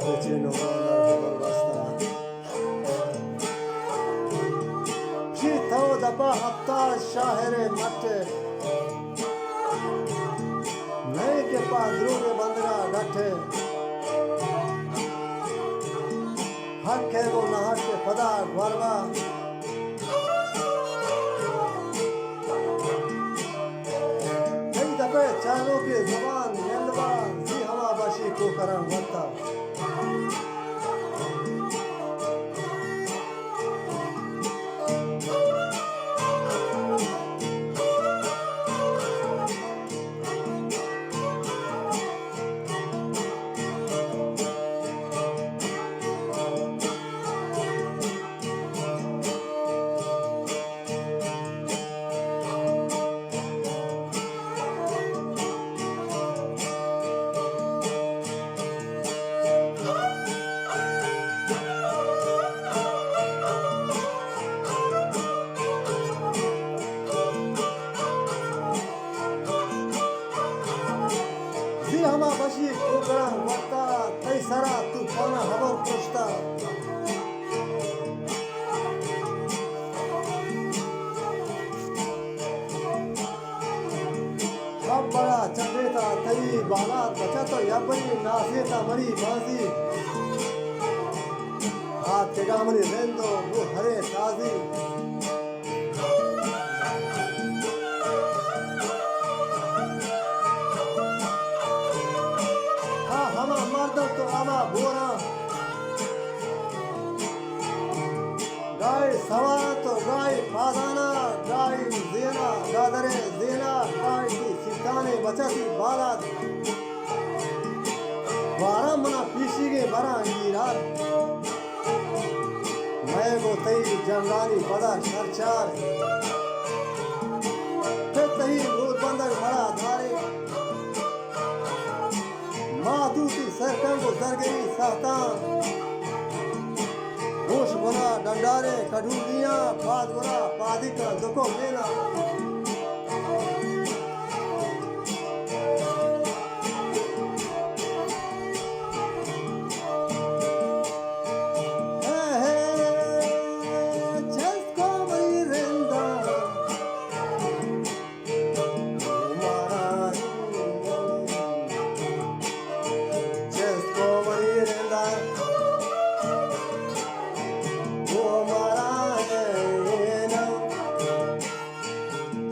چین و بندر بستہ۔ چی تو دپا ہفتاد شاعر مٹ، نئے کہ پا دروگ بندگا ڈٹ۔ حق ہے گو نہ حق پدا گوربا۔ تئی دپے چالو کے زبان یلوا، زی ہما بشی کوکراں وتا۔ زی ہما بشی کوکڑاں وتا، تئی سرا طوفانا ہبر پرشتا۔ ہبرا چنڈیتا تئی بالاد بچا، تو یبری ناسیتا منی بازی۔ آتکگا منی رندو بو ہرے تازی۔ آ ہما مردم تو ہما بوراں، گائی سوار تو گائی پادانا، گائی زینا، گادرے زینا، گائی تی سیتانے بچتی بالاد۔ بارا منا پیشیگے براں گیرات۔ مئے گو تئی جنگانی پدا شرچار۔ پہ تئی رودبندگ مڑا دارے۔ ما دوتی سرکنگ و زرگری سہتاں۔ گوش گنا ڈنڈاریں کڈولیاں، پاد گنا پادی کا دکو مینا۔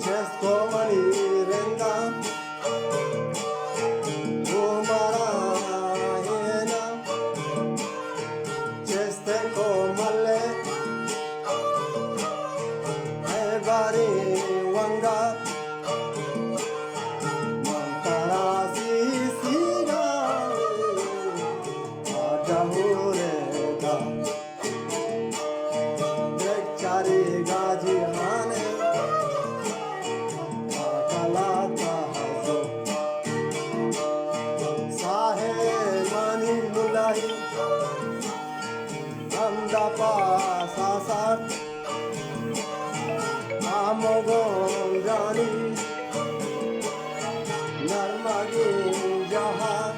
چست کو منی رندا، گو مارا ہینا، چست کو ملے، اے باری ونگا، من ترا سی سیگا، آ ڈہورے دا۔ یک چاری گاجی ہانے، آ کلا تا ہزو۔ ساہے مانی ملائی، ہمدا پاسا سارت۔ آمو گون جانی، نرمگی جہان۔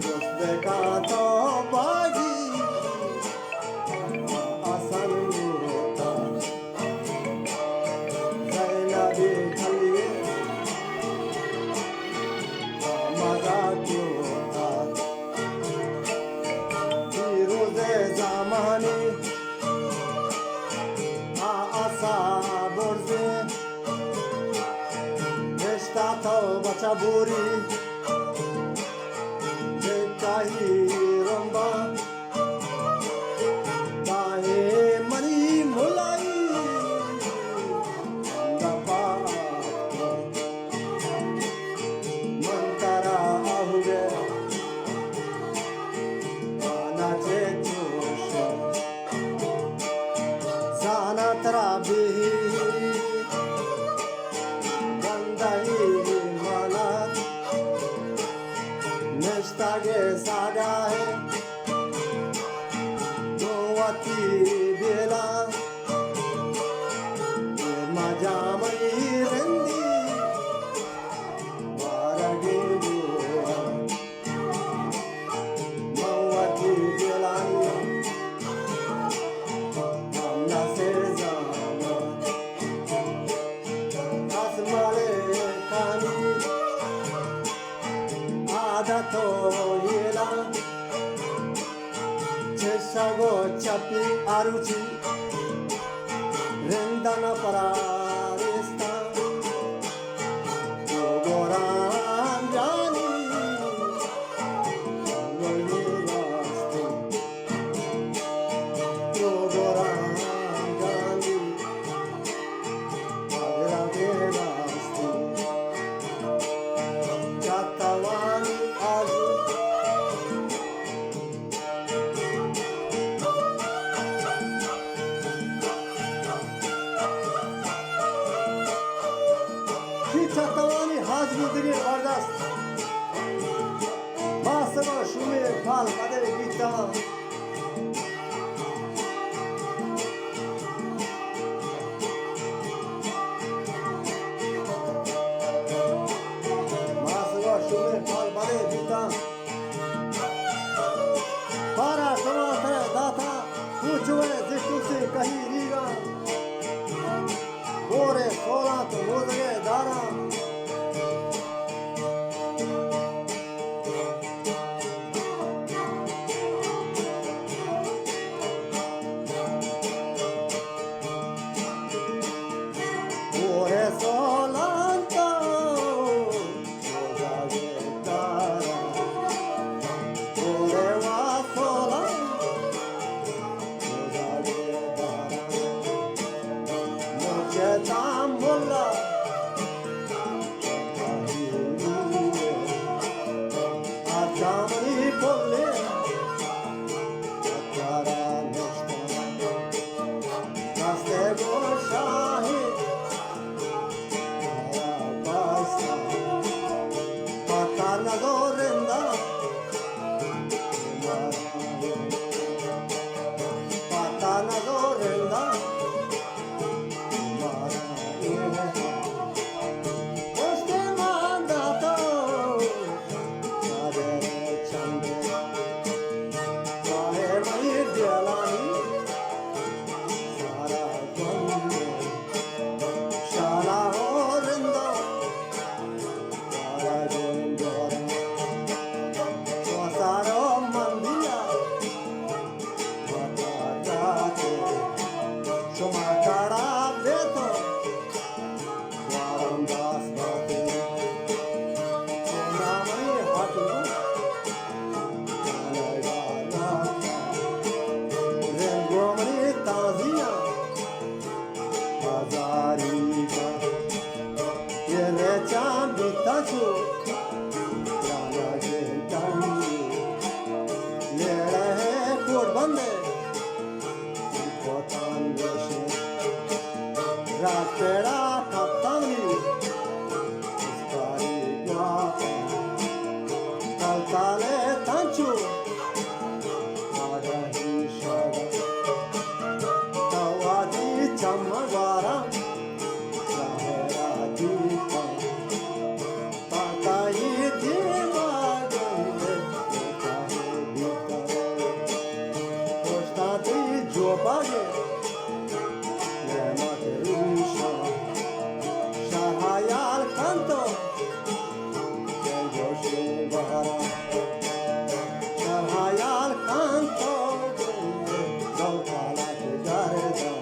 دوست بکن تو باگی، آسان بوتا۔ زینبی کلی، مزاق بوتا۔ پیروز زمانی، آ آسا برزی۔ نشتا تو بچا بوری، بکاہی رمبا، تاہے منی ملائی، دپا من ترا آہوے، آنا چے چوشو۔ زانا ترا بی بندہی مانا، نشتگے ساگاہے، تو وتی بیلا، مجامنی رندی، بارگی دورا۔ ہیلاں چشگ و چپی آروچی رندان پراریستاں، تو گوران جانی ولی راستیں، تو گوران جانی اگر دے راستیں، چتوانی آزو چی چتوانی ہاج بودگی برداشت۔ ماسگا شومیں پال بدے بیتاں۔ ماسگا شومیں پال بدے بیتاں۔ پارا شما ترا داتا، کوچوئے زشتو سے کہی ریگا۔ گورے سولاں تو موزگے داراں۔ گورے سولاں تو پتر نزور رندا، پتر نزور رندا، پشت مان داتو، چادر چند، چاہے منی دیلانی، سارا گم، شالا ہو رندا، سارا گم دورا، سارا مندیا، شما کارا بیتو، وارم داس باتے، نامی ہاتو، رنگو منی تازیاں، بازاری کا، یہ ریچاں بیتا چو، لالا گنٹانی، لیڑا ہے کوٹ بندے، کوتان گوشے، راج پیڑا کپتانی، اسکاری گواپا، تل تالے تنچو، آگاہی شاگا، توادی چمگوارا، ظاہرا دیتا۔ پتائی دیما گندے، پتائی بیتر۔ پشتا تی جو پاگے، نعمت ریشا۔ شرحا یال کنتو، گوشی بارا۔ شرحا یال کنتو، گو پالا کے گردان۔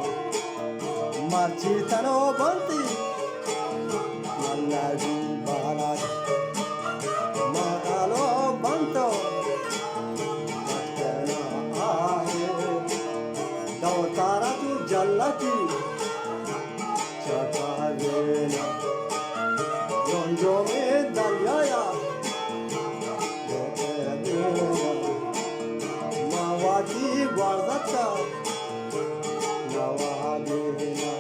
مرچی تنو بنتی، ملگی بالاد۔ مغالو بنتو، پتنا آہے۔ دور تارا تو جلتی، چکا دینا۔ لونجو میں دریایا، ما وادی گوازتا، نوا دینا۔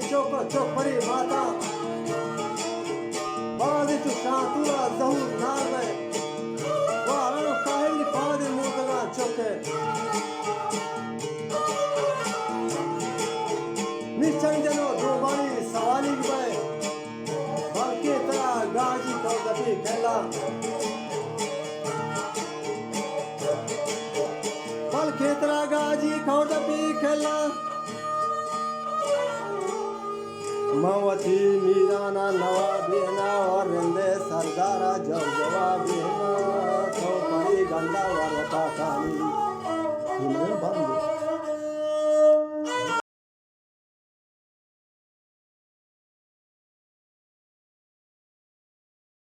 چک ءُ چک پری ماتاں، بازیں چو شانتور ءَ زہور ناز ءَ، واران ءُ کاہلی پادے مردگاں چک ءَ۔ نی چنگ جنو دوباری سوالی بئے، بلکیں ترا گاجی کودپی کھلا، بلکیں ترا گاجی کودپی کھلا۔ من وتی میران ءَ نوابینا ءُ رند ءِ سردار ءَ جو جوابینا، تو پری گندا ورتا کانی۔